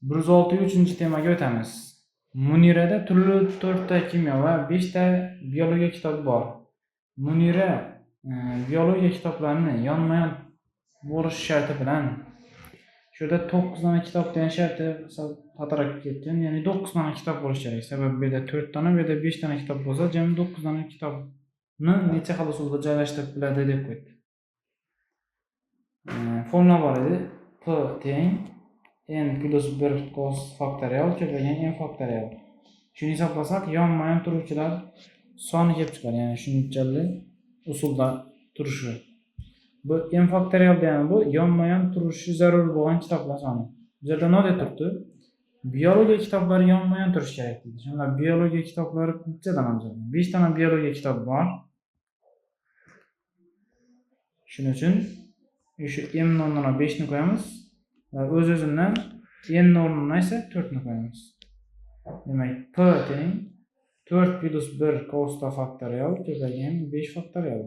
163-temaga o'tamiz. Munirada turli 4 ta kimyo va 5 ta biologiya kitobi bor. Munira biologiya kitoblarini yonma-yon bo'lish sharti bilan shu yerda 9 dona kitob degan sharti xatorak ketgan, ya'ni 9 dona kitob bo'lishi kerak. Sababi bu yerda 4 dona, bu yerda 5 dona kitob bo'lsa, jami 9 dona kitobni necha xil usulda joylashtirib biladi deb qo'ydi. Formula bor edi. P teng n plus 1 cos faktorial ko'paygan n faktorial. Shuni hisoblasak, yonma-yon turuvchilar soni kelib chiqadi, ya'ni shunchalik usulda turishi. Bu n faktorial degani bu yonma-yon turishi zarur bo'lgan kitoblar soni. Bu yerda nima deb turibdi? Biologiya kitoblari yonma-yon turishi kerak deydi. Shunda biologiya kitoblari necha dona bizada? 5 dona biologiya kitobi bor. Shuning uchun shu m o'rnina 5 ni qo'yamiz va o'z-o'zidan n o'rnina esa 4 ni qo'yamiz. Demak, p teng 4 plus 1 cos faktorial ko'paygan 5 faktorial.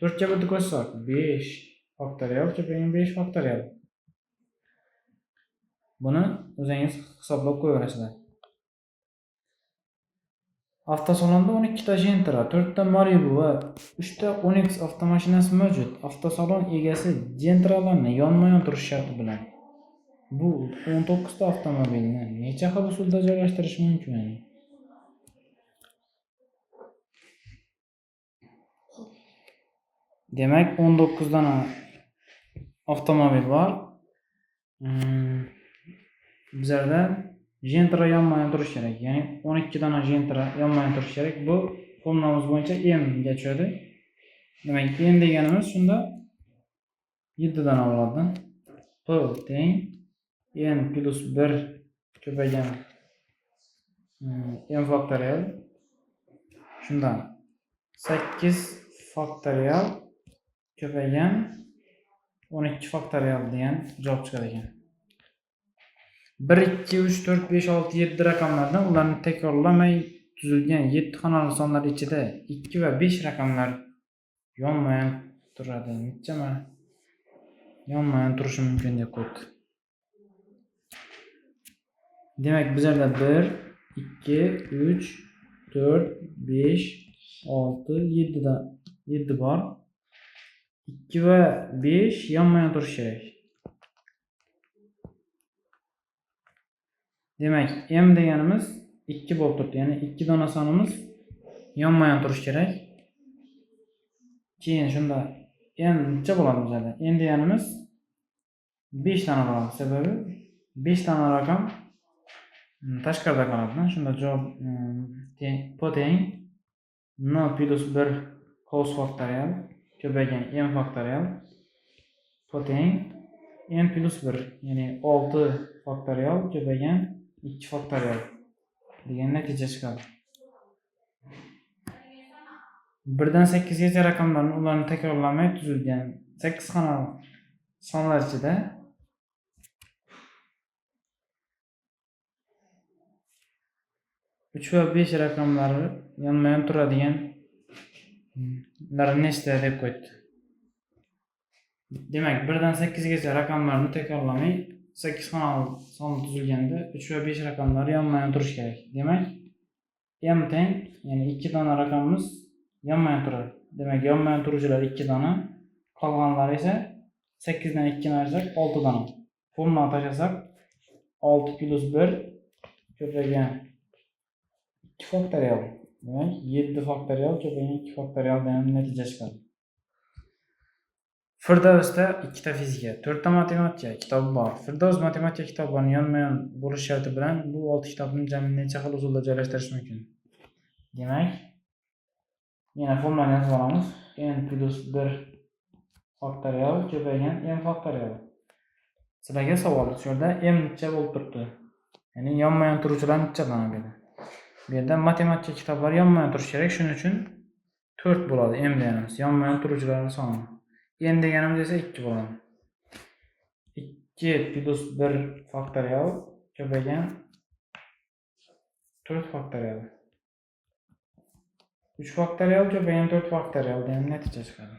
4 ga 1 qo'shsak 5 faktorial ko'paygan 5 faktorial. Buni o'zingiz hisoblab qo'yaverasizlar. Avtosalonda 12 ta Gentra, 4 ta Malibu va 3 ta Onix avtomashinasi mavjud. Avtosalon egasi Gentralarni yonma-yon turish sharti bilan bu 19 ta avtomobilni necha xil usulda joylashtirish mumkin? Demak, 19 dona avtomobil bor. Bizlarda Gentra yonma-yon turishi kerak. Ya'ni 12 dona Gentra yonma-yon turishi kerak. Bu formulamiz bo'yicha m ga tushadi. Demak, m deganimiz shunda 7 dona bo'ladi. P teng n plus 1 ko'paygan m faktorial. Shundan 8 faktorial ko'paygan 12 faktorial degan javob chiqar ekan. 1, 2, 3, 4, 5, 6, 7 raqamlardan ularni takrorlamay tuzilgan 7 xonali sonlar ichida 2 va 5 raqamlar yonma-yon turadi. Nechama yonma-yon turishi mumkin deb qo'ydi. Demak, bizlarda 1, 2, 3, 4, 5, 6, 7 da 7 bor. 2 va 5 yonma-yon turishi kerak. Demak, m deganimiz 2 bo'lib turibdi. Ya'ni 2 dona sonimiz yonma-yon turishi kerak. Keyin shunda n necha bo'ladi bizada? N deganimiz 5 dona bo'ladi. Sababi 5 dona raqam tashqarida qoladi. Shunda javob p teng n plus 1 cos faktorial ko'paygan m faktorial p teng n plus 1, ya'ni 6 faktorial ko'paygan 2 faktorial degan natija chiqadi. 1 dan 8 gacha raqamlarni ularni takrorlamay tuzilgan 8 xonali sonlar ichida 3 va 5 raqamlari yonma-yon turadigan nechta deb qo'ydi. Demak, 1 dan 8 gacha raqamlarni takrorlamay 8 xonali son tuzilganda 3 va 5 raqamlari yonma-yon turishi kerak. Demak, m teng, ya'ni 2 dona raqamimiz yonma-yon turadi. Demak, yonma-yon turuvchilar 2 dona, qolganlari esa 8 dan 2 ni ayirsak 6 dona. Formulani tashlasak 6 plus 1 ko'paygan 2 faktorial. Demak, 7 faktorial ko'paygan 2 faktorial degan natija chiqadi. Firdavsda 2 ta fizika, 4 ta matematika kitobi bor. Firdavs matematika kitoblarini yonma-yon bo'lish sharti bilan bu 6 kitobni jami necha xil usulda joylashtirish mumkin? Demak, yana formulani yozib olamiz. N plus 1 faktorial ko'paygan m faktorial. Sizlarga savol shu yerda m necha bo'lib turibdi? Ya'ni yonma-yon turuvchilar necha dona bu yerda? Bu yerda matematika kitoblari yonma-yon turishi kerak. Shuning uchun 4 bo'ladi m deganimiz. Yonma-yon turuvchilarning soni. N deganimiz esa 2 bo'ladi. 2 plus 1 faktorial ko'paygan 4 faktorial. 3 faktorial ko'paygan 4 faktorial degan natija chiqadi.